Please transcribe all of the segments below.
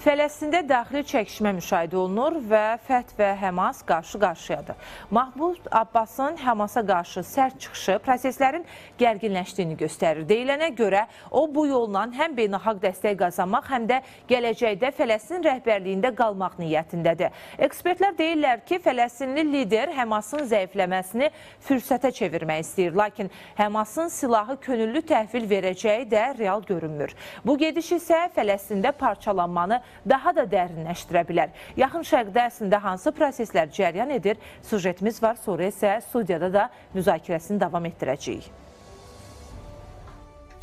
Fələstində daxili çəkişmə müşahidə olunur və Fəth və Həmas qarşı-qarşıyadır. Mahmud Abbasın Həmasa qarşı sərt çıxışı proseslərin gərginləşdiyini göstərir. Deyilənə görə o bu yolla həm beynəlxalq dəstək qazanmaq, həm də gələcəkdə Fələstin rəhbərliyində qalmaq niyyətindədir. Ekspertlər deyirlər ki, Fələstinli lider Həmasın zəifləməsini fürsətə çevirmək istəyir. Lakin Həmasın silahı könüllü təhvil verəcəyi də real görünmür. Bu gediş isə Fələstində parçalanmanı daha da dərinləşdirə bilər. Yaxın Şərqdə əslində hansı proseslər cəryan edir? Sujetimiz var, sonra isə studiyada da müzakirəsini davam etdirəcəyik.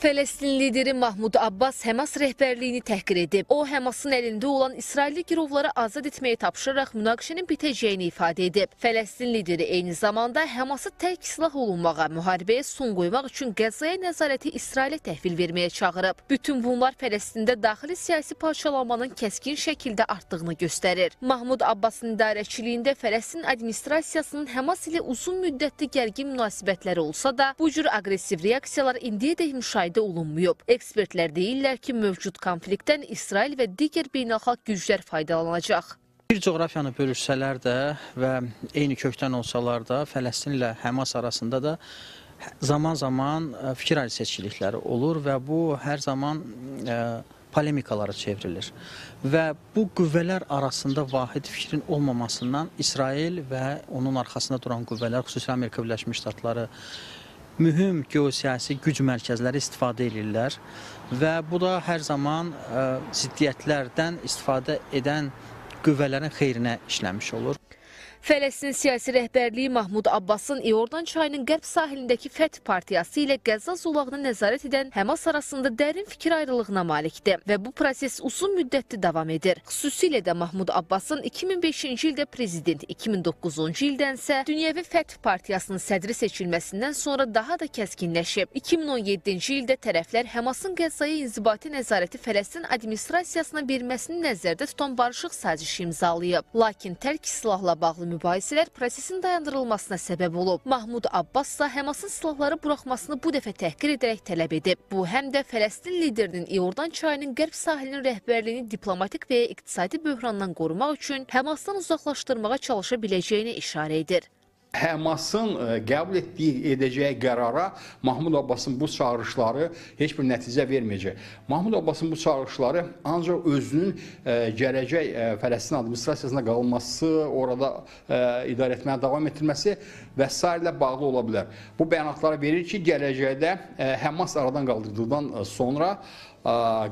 Fələstin lideri Mahmud Abbas Həmas rəhbərliyini təhqir edib. O, Həmasın əlində olan İsrailli girovları azad etməyi tapşıraraq münaqişənin bitəcəyini ifadə edib. Fələstin lideri eyni zamanda Həması tərk silah olunmağa, müharibəyə son qoymaq üçün Qəzzaya nəzarəti İsrailə təhvil verməyə çağırıb. Bütün bunlar Fələstində daxili siyasi parçalanmanın kəskin şəkildə artdığını göstərir. Mahmud Abbasın idarəçiliyində Fələstin administrasiyasının Həmas ilə uzun müddətli gərgin münasibətləri olsa da, bu cür aqressiv reaksiyalar indiyədək müşahidə olunmayıb. Ekspertlər deyirlər ki, mövcud konfliktdən İsrail və digər beynəlxalq güclər faydalanacaq. Bir coğrafiyanı bölüşsələr də və eyni kökdən olsalar da Fələstin ilə Həmas arasında da zaman-zaman fikir ayrı-seçkilikləri olur və bu hər zaman polemikalara çevrilir. Və bu qüvvələr arasında vahid fikrin olmamasından İsrail və onun arxasında duran qüvvələr, xüsusilə Amerika Birləşmiş Ştatları, mühüm geosiyasi güc mərkəzləri istifadə edirlər və bu da hər zaman ziddiyyətlərdən istifadə edən qüvvələrin xeyrinə işləmiş olur. Fələstin siyasi rəhbərliyi Mahmud Abbasın İordan çayının qərb sahilindəki Fəth partiyası ilə Qəzza zolağını nəzarət edən Həmas arasında dərin fikir ayrılığına malikdir və bu proses uzun müddətli davam edir. Xüsusilə də Mahmud Abbasın 2005-ci ildə prezident, 2009-cu ildən isə Dünyəvi Fəth partiyasının sədri seçilməsindən sonra daha da kəskinləşib. 2017-ci ildə tərəflər Həmasın Qəzzaya inzibati nəzarəti Fələstin administrasiyasına verməsini nəzərdə tutan barışıq sazişi imzalayıb. Lakin tərk silahla bağlı mübahisələr prosesin dayandırılmasına səbəb olub. Mahmud Abbas da Həmasın silahları buraxmasını bu dəfə təhqir edərək tələb edib. Bu, həm də Fələstin liderinin İordan çayının qərb sahilinin rəhbərliyini diplomatik və ya iqtisadi böhrandan qorumaq üçün Həmasdan uzaqlaşdırmağa çalışa biləcəyinə işarə edir. Həmasın qəbul edəcəyi qərara Mahmud Abbasın bu çağırışları heç bir nəticə verməyəcək. Mahmud Abbasın bu çağırışları ancaq özünün gələcək Fələstin administrasiyasında qalması, orada idarə etməyə davam etdirməsi və sairə ilə bağlı ola bilər. Bu bəyanatları verir ki, gələcəkdə Həmas aradan qaldırıldıqdan sonra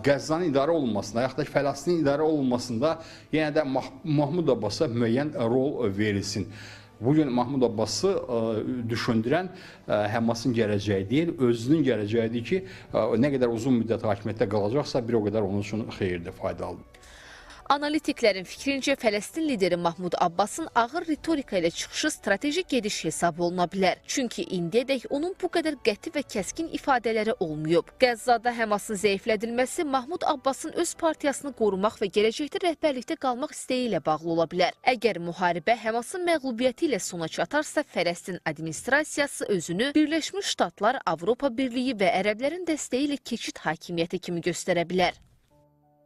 Qəzzanın idarə olunmasında, yaxud da Fələstinin idarə olunmasında yenə də Mahmud Abbasa müəyyən rol verilsin. Bugün Mahmud Abbası düşündürən Həmasın gələcəyi deyil, özünün gələcəyidir ki, nə qədər uzun müddət hakimiyyətdə qalacaqsa, bir o qədər onun üçün xeyirdir, faydalıdır. Analitiklərin fikrincə Fələstin lideri Mahmud Abbasın ağır ritorika ilə çıxışı strateji gediş hesab oluna bilər. Çünki indiyədək onun bu qədər qəti və kəskin ifadələri olmayıb. Qəzzada Həmasın zəiflədilməsi Mahmud Abbasın öz partiyasını qorumaq və gələcəkdə rəhbərlikdə qalmaq istəyi ilə bağlı ola bilər. Əgər müharibə Həmasın məğlubiyyəti ilə sona çatarsa, Fələstin administrasiyası özünü Birləşmiş Ştatlar, Avropa Birliyi və ərəblərin dəstəyi ilə keçid hakimiyyəti kimi göstərə bilər.